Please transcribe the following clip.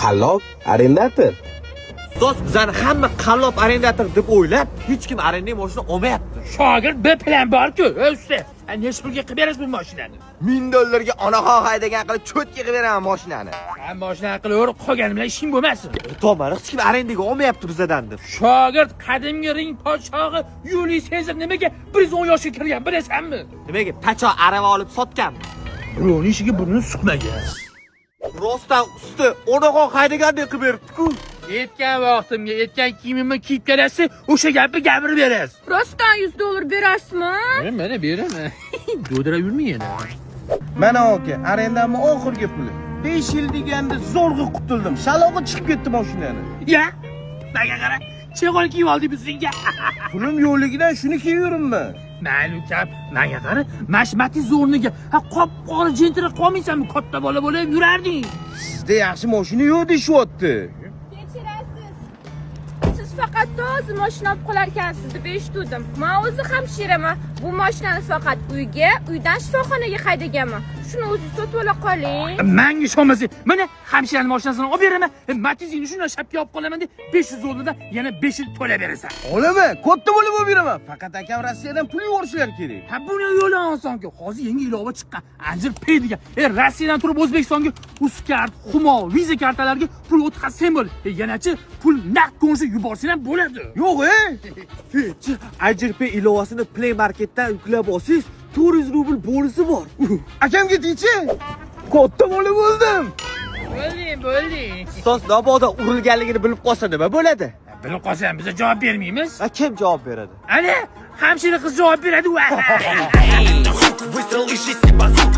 Qallob арендатор. Ustoz, bizani hamma qallob арендатор deb o'ylab, hech kim arenda mashina olmayapti. Shogird, bir plan bor-ku, usta. Nechi pulga qilib berasiz bu mashinani? 1000 dollarga onaxon haydagan qilib, чётко qilib beraman mashinani. Sen mashina qilaver, qolgani bilan ishing bo'lmasin. Tomari hech kim arendaga olmayapti bizadan deb. Shogird, qadimgi Rim podshohi Yuliy Sezar nimaga 110 yoshga kirgan, bilasanmi? Nimaga, pacho arava olib sotganmi? Birovning ishiga burnini suqmagan. Rostdan, usti, onaxon haydagandek qilib beribdi-ku. Aytgan vaqtimga, aytgan kiyimimni kiyib kelasiz, o'sha gapni gapirib berasiz. Rostdan 100 dollar berasizmi? Mana beraman. Do'dirab yurmang yana. Mana, aka, arendamni oxirgi puli. 5 yil deganda zo'rg'a qutuldim. Shalog'i chiqib ketdi mashinani. Ya, menga qara. Cheg'ol kiyib oldik biz senga. Pulim yo'qligidan shuni kiyayapman. Mayli, ukam, menga qara, mana shu Matiz o'rniga ha qop qora Gentra qolmaysanmi? Katta bola bo'lib yurarding. Sizda yaxshi mashina yo'q deyishyapti. Kechirasiz. Siz faqat toza mashina olib qolarkansiz deb eshituvdim. Men o'zi hamshiraman. Bu mashinani faqat uyga, uydan shifoxonaga haydaganman. Shuni o'zingiz sotib ola qoling. Manga ishonmasang, mana hamshirani mashinasini olib beraman. Matizingni shundan shapka olib qolaman deb 500 dollardan yana 5 yil to'lab berasan. Olaman, katta bo'lib olib beraman. Faqat akam Rossiyadan pul yuborishlari kerak. Ha, buni yo'li osonku. Hozir yangi ilova chiqqan. Anjir Pay degan. Rossiyadan turib O'zbekistonga Uzcard, Humo, Visa kartalariga pul o'tkazsang bo'ladi. Yanachi pul naqd ko'rinishda yuborsang ham bo'ladi. Yo'q, ey. Anjir Pay ilovasini Play Marketdan yuklab olsangiz, 400 rubl bonusi bor. Akamga deychi. Katta bola bo'ldim. Bo'lding, bo'lding. Ustoz, mabodo urilganligini bilib qolsa nima bo'ladi? Bilib qolsa ham biza javob bermaymiz. Va kim javob beradi? Ana, hamshira qiz javob beradi. Выстрел из шести базук.